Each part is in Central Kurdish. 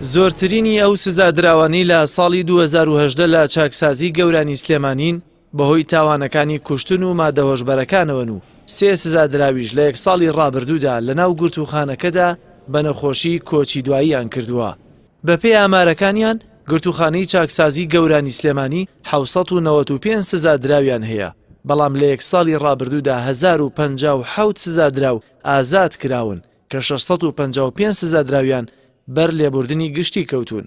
زۆرترینی ئەو سزادراوانەی لە ساڵی 2018 لە چاکسازی گەورانی سلێمانین بەهۆی تاوانەکانی کوشتن و مادە هۆشبەرەکانەوەن و سێ سزادراویش لە یەک ساڵی ڕابردوودا لەناو گرتووخانەکەدا بە نەخۆشی کۆچی دواییان کردووە. بەپێی ئامارەکانیان، گرتووخانەی چاکسازی گەورانی سلێمانی 795 سزادراویان هەیە، بەڵام لە یەک ساڵی ڕابردوودا 1057 سزادراو ئازاد کراون کە 655 سزادراویان بەر لێبوردنی گشتی کەوتوون.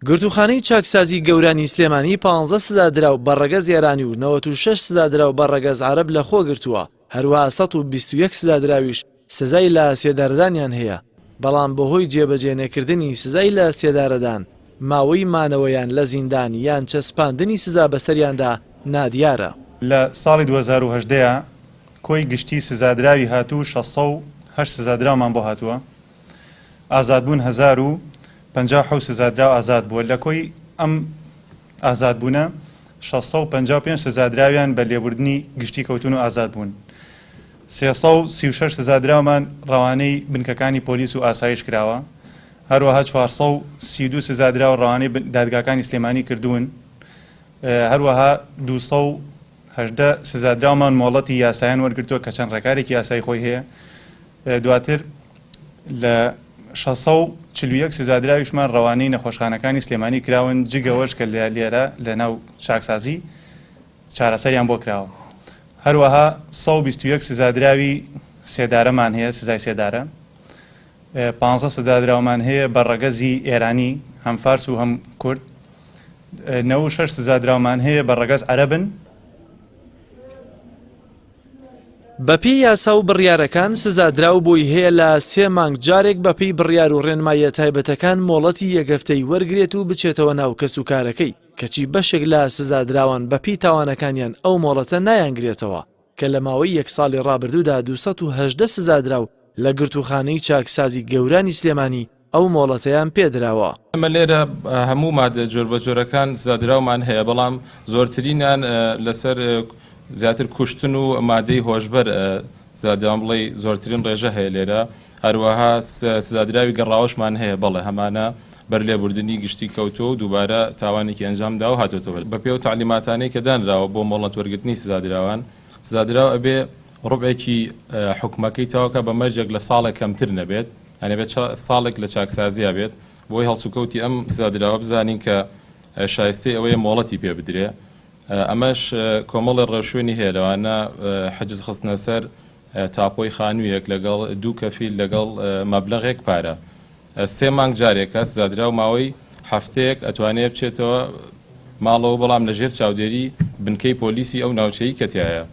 گرتووخانەی چاکسازی گەورانی سلێمانی پانزە سزادراو بە ڕەگەز ئێرانی و 96 سزادراو بە ڕەگەز عەرەب لەخۆ گرتووە، هەروەها 121 سزادراویش سزای لە سێدارەدانیان هەیە، بەڵام بەهۆی جێبەجێنەکردنی سزای لە سێدارەدان، ماوەی مانەوەیان لە زیندان یان چەسپاندنی سزا بەسەریاندا نادیارە. لە ساڵی 2018 کۆی گشتی سزادراوی هاتوو 608 سزادراومان بۆ هاتووە، ئازادبوون 1057 سزادراو ئازاد بووە، لە کۆی ئەم ئازادبوونە 655 سزادراویان بە لێبوردنی گشتی کەوتوون و ئازاد بوون. 336 سزادراومان ڕەوانەی بنکەکانی پۆلیس و ئاسایش کراوە، هەروەها 432 سزادراو ڕەوانەی دادگاکانی سلێمانی کردوون، هەروەها 218 سزادراومان مۆڵەتی یاسایان وەرگرتووە کە چەند ڕێکارێکی یاسایی خۆی هەیە. دواتر لە 641 سزادراویشمان ڕەوانەی نەخۆشخانەکانی سلێمانی کراون، جگەوەش کە لێرە لە ناو چاکسازی چارەسەریان بۆ کراوە. هەروەها 121 سزادراوی سێدارەمان هەیە، سزای سێدارە. 15 سزادراومان هەیە بە ڕەگەزی ئێرانی، هەم فارس و هەم کورد. 96 سزادراومان هەیە بە ڕەگەز عەرەبن. بەپێی یاسا و بڕیارەکان سزادراو بۆی هەیە لە سێ مانگ جارێک بەپێی بڕیار و ڕێنماییە تایبەتەکان مۆڵەتی یەک هەفتەی وەرگرێت و بچێتەوە ناو کەسوکارەکەی، کەچی بەشێک لە سزادراوان بەپێی تاوانەکانیان ئەو مۆڵەتە نایانگرێتەوە کە لە ماوەی یەک ساڵی ڕابردوودا 218 سزادراو لە گرتووخانەی چاکسازی گەورانی سلێمانی ئەو مۆڵەتەیان پێدراوە. ئێمە لێرە هەموو مادە جۆربەجۆرەکان سزادراومان هەیە، بەڵام زۆرترینیان لەسەر زیاتر کوشتن و مادەی هۆشبەر سزادراون، بڵێی زۆرترین ڕێژە هەیە لێرە، هەروەها سزادراوی گەڕاوەشمان هەیە، بەڵێ هەمانە بەر لێبوردنی گشتی کەوتووە و دووبارە تاوانێکی ئەنجام داوە و هاتۆتەوە. بەپێی ئەو تەعلیماتانەی کە دانراوە بۆ مۆڵەت وەرگرتنی سزادراوان، سزادراو ئەبێ ڕوبعێکی حوکمەکەی تەواو کا بە مەرجێک لە ساڵێک کەمتر نەبێت، یانی ئەبێت ساڵێک لە چاکسازیا بێت بۆی هەڵسوکەوتی ئەم سزادراوە بزانین کە شایستەی ئەوەیە مۆڵەتی پێ بدرێ. ئەمەش کۆمەڵێ ڕێوشوێنی هەیە لەوانە حجز خستنە سەر تاپۆی خانوویەک لەگەڵ دوو کەفیل لەگەڵ مەبلەغێک پارە. سێ مانگ جارێکە سزادراو ماوەی هەفتەیەک ئەتوانێ بچێتەوە ماڵەوە بەڵام لەژێر چاودێری بنکەی پۆلیسی ئەو ناوچەی کە تیایە.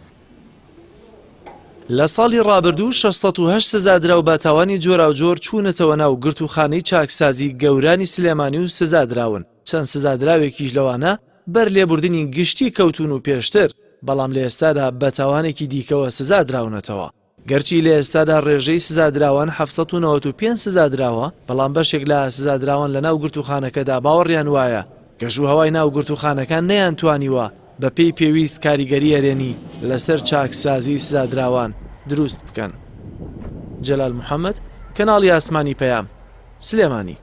لە ساڵی ڕابردوو 608 سزادراو بە تاوانی جۆراوجۆر چوونەتەوە ناو گرتووخانەی چاکسازی گەورانی سلێمانی و سزادراون، چەند سزادراوێکیش لەوانە بەر لێبوردنی گشتی کەوتوون و پێشتر، بەڵام لە ئێستادا بە تاوانێکی دیکەوە سزادراونەتەوە. گەرچی لە ئێستادا ڕێژەی سزادراوان 795 سزادراوە، بەڵام بەشێک لە سزادراوان لە ناو گرتووخانەکەدا باوەڕیان وایە کەشوهەوای ناو گرتووخانەکان نەیانتوانیوە بەپێی پێویست کاریگەری ئەرێنی لەسەر چاکسازی سزادراوان دروست بکەن. جەلال محەمەد، کەناڵی ئاسمانی پەیام، سلێمانی.